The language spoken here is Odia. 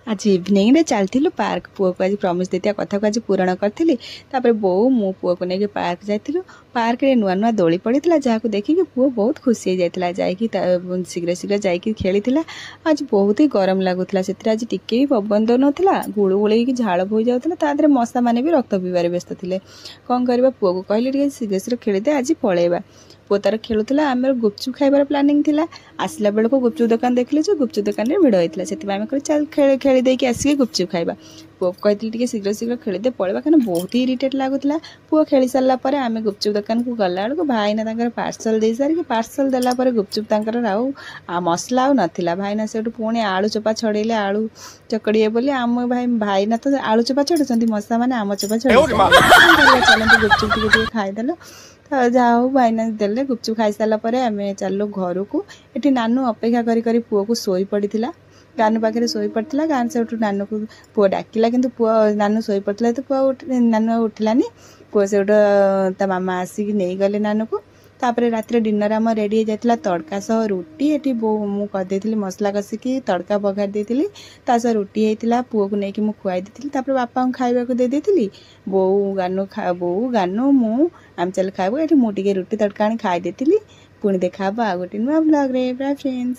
ଆଜି ଇଭିନିଂରେ ଚାଲିଥିଲୁ ପାର୍କ। ପୁଅକୁ ଆଜି ପ୍ରମିସ୍ ଦେଇଥିବା କଥାକୁ ଆଜି ପୂରଣ କରିଥିଲି। ତାପରେ ବୋଉ, ମୁଁ ପୁଅକୁ ନେଇକି ପାର୍କ ଯାଇଥିଲୁ। ପାର୍କରେ ନୂଆ ନୂଆ ଦୋଳି ପଡ଼ିଥିଲା, ଯାହାକୁ ଦେଖିକି ପୁଅ ବହୁତ ଖୁସି ହେଇଯାଇଥିଲା। ଯାଇକି ଶୀଘ୍ର ଶୀଘ୍ର ଯାଇକି ଖେଳିଥିଲା। ଆଜି ବହୁତ ହି ଗରମ ଲାଗୁଥିଲା, ସେଥିରେ ଆଜି ଟିକେ ବି ପବନ ଦେଉନଥିଲା। ଗୁଳୁ ଗୁଳେଇକି ଝାଳ ବୋହି ଯାଉଥିଲା। ତା ଦେହରେ ମଶାମାନେ ବି ରକ୍ତ ପିଇବାରେ ବ୍ୟସ୍ତ ଥିଲେ। କ'ଣ କରିବା, ପୁଅକୁ କହିଲି ଟିକେ ଶୀଘ୍ର ଶୀଘ୍ର ଖେଳିଦେ, ଆଜି ପଳେଇବା। ପୁଅ ତାର ଖେଳୁଥିଲା। ଆମର ଗୁପଚୁପ୍ ଖାଇବାର ପ୍ଲାନିଂ ଥିଲା। ଆସିଲା ବେଳକୁ ଗୁପଚୁପ୍ ଦୋକାନ ଦେଖିଲୁ ଯେ ଗୁପଚୁପ୍ ଦୋକାନରେ ଭିଡ଼ ହେଇଥିଲା। ସେଥିପାଇଁ ଆମେ କହିଲୁ ଚାଲ ଖେଳି ଦେଇକି ଆସିକି ଗୁପଚୁପ୍ ଖାଇବା। ପୁଅକୁ କହିଥିଲି ଟିକେ ଶୀଘ୍ର ଶୀଘ୍ର ଖେଳିଦେ, ପଳେଇବା, କାରଣ ବହୁତ ଇରିଟେଟ୍ ଲାଗୁଥିଲା। ପୁଅ ଖେଳି ସାରିଲା ପରେ ଆମେ ଗୁପଚୁପ୍ ଦୋକାନକୁ ଗଲା ବେଳକୁ ଭାଇନା ତାଙ୍କର ପାର୍ସଲ ଦେଇ ସାରିକି, ପାର୍ସଲ ଦେଲା ପରେ ଗୁପଚୁପ୍ ତାଙ୍କର ଆଉ ମସଲା ଆଉ ନଥିଲା। ଭାଇନା ସେଇଠୁ ପୁଣି ଆଳୁ ଚୋପା ଛଡ଼େଇଲେ ଆଳୁ ଚକଡ଼ିବେ ବୋଲି। ଆମ ଭାଇ ଭାଇନା ତ ଆଳୁ ଚୋପା ଛଡ଼ଉଛନ୍ତି, ମଶାମାନେ ଆମ ଚୋପା ଛଡ଼େଇ। ଚାଲନ୍ତୁ, ଗୁପଚୁପ୍ ଟିକେ ଟିକେ ଖାଇଦେଲୁ। ତ ଯାହା ହଉ, ଭାଇନା ଦେଲେ। ଗୁପଚୁପ୍ ଖାଇସାରିଲା ପରେ ଆମେ ଚାଲିଲୁ ଘରକୁ। ଏଠି ନାନୁ ଅପେକ୍ଷା କରି କରି ପୁଅକୁ ଶୋଇ ପଡ଼ିଥିଲା, ଗାନୁ ପାଖରେ ଶୋଇ ପଡ଼ିଥିଲା। ଗାନ ସେଇଠୁ ନାନୁକୁ ପୁଅ ଡାକିଲା, କିନ୍ତୁ ପୁଅ ନାନୁ ଶୋଇ ପଡ଼ିଥିଲା ତ ପୁଅ ନାନୁ ଆଉ ଉଠିଲାନି। ପୁଅ ସେଇଠୁ ତା ମାମା ଆସିକି ନେଇଗଲେ ନାନୁକୁ। ତାପରେ ରାତିରେ ଡିନର ଆମର ରେଡ଼ି ହେଇଯାଇଥିଲା, ତଡ଼କା ସହ ରୁଟି। ଏଠି ବୋଉ ମୁଁ କରିଦେଇଥିଲି, ମସଲା କଷିକି ତଡ଼କା ବଘାରି ଦେଇଥିଲି। ତା ସହ ରୁଟି ହେଇଥିଲା। ପୁଅକୁ ନେଇକି ମୁଁ ଖୁଆଇ ଦେଇଥିଲି। ତାପରେ ବାପାଙ୍କୁ ଖାଇବାକୁ ଦେଇ ଦେଇଥିଲି। ବୋଉ ଗାନୁ, ବୋଉ ଗାନୁ, ମୁଁ ଆମେ ଚାଲି ଖାଇବୁ। ଏଠି ମୁଁ ଟିକେ ରୁଟି ତଡ଼କା ଆଣି ଖାଇ ଦେଇଥିଲି। ପୁଣି ଦେଖା ହବ ଆଉ ଗୋଟେ ନୂଆ ବ୍ଲଗ୍ରେ। Bye friends.